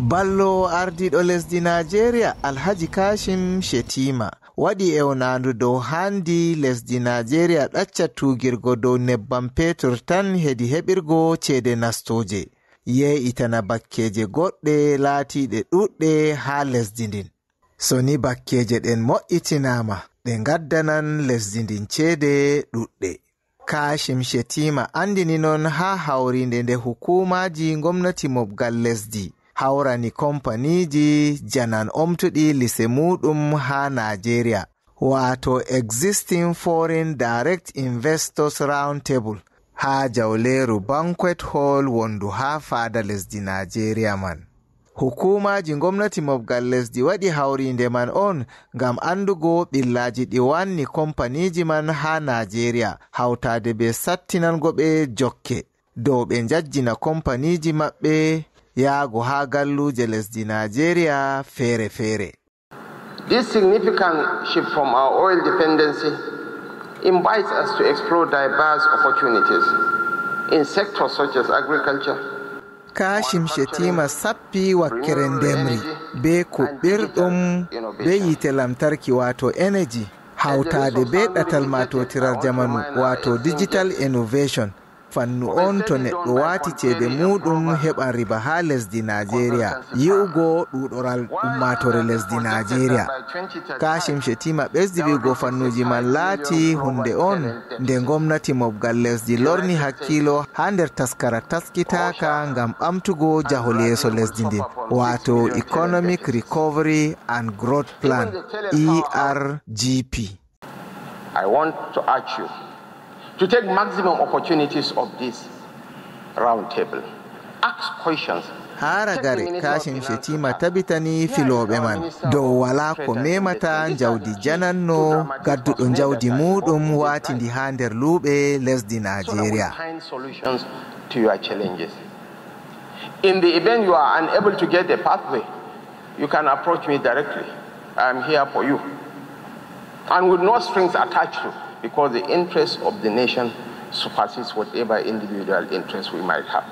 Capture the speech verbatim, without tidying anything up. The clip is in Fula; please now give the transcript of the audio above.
Balloowo ardiiɗo lesdi Naajeeriya, Alhaji Kashim Shettima, waɗi ewnaandu dow haandi lesdi Naajeeriya ɗacca tuugirgo dow nebbam peetur tan hedi heɓirgo ceede nastooje, yeeyitana bakkeeje goɗɗe laatiiɗe ɗuuɗɗe haa lesdi ndin. So ni bakkeeje ɗen moƴƴitinaama, ɗe ngaddanan lesdi ndin ceede ɗuuɗɗe. Kashim Shettima anndini non haa hawriinde nde hukuumaaji ngomnati mobgal lesdi hawrani kompaniiji janan omtuɗi lise muuɗum haa Naajeeriya, waato Existing Foreign Direct Investors Roundtable, haa jawleeru Banquet Hall wondu haa faada lesdi Naajeeriya man. Hukuumaaji ngomnati mobgal lesdi waɗi hawriinde man on ngam anndugo ɓillaaji ɗi wanni kompaniiji man haa Naajeeriya, hawtaade bee sattinango ɓe jokke dow ɓe njajjina kompaniiji maɓɓe yaago haa galluuje lesdi Naajeeriya feere-feere. This significant shift from our oil dependency invites us to explore diverse opportunities in sectors such as agriculture. Kashim Shettima sappi wakkere ndemri bee kuɓɓirɗum bee yiite lamtarki, waato energy, hawtaade bee ɗatal maatotiral jamanu, waato digital innovation. Fannu on to neɗɗo waati ceede muuɗum heɓan riba haa lesdi Naajeeriya, yi'ugo ɗuuɗoral ummaatoore lesdi Naajeeriya. Kashim Shettima ɓesdi wi'ugo fannuuji man laati huunde on nde ngomnati mobgal lesdi lorni hakkiilo haa nder taskara taskitaaka ngam ɓamtugo jahol yeeso lesdi ndin, waato Economic Recovery and Growth Plan, E R G P. I want to urge you to take maximum opportunities of this roundtable. Ask questions. Haa ragare, Kashim Shettima tabitani filooɓe man dow walaa ko memata njawdi jananno gadduɗo njawdi muuɗum waatindi haa nder luuɓe lesdi Naajeeriya. Find solutions to your challenges. In the event you are unable to get a pathway, you can approach me directly. I am here for you. And with no strings attached to, because the interest of the nation supersedes whatever individual interest we might have.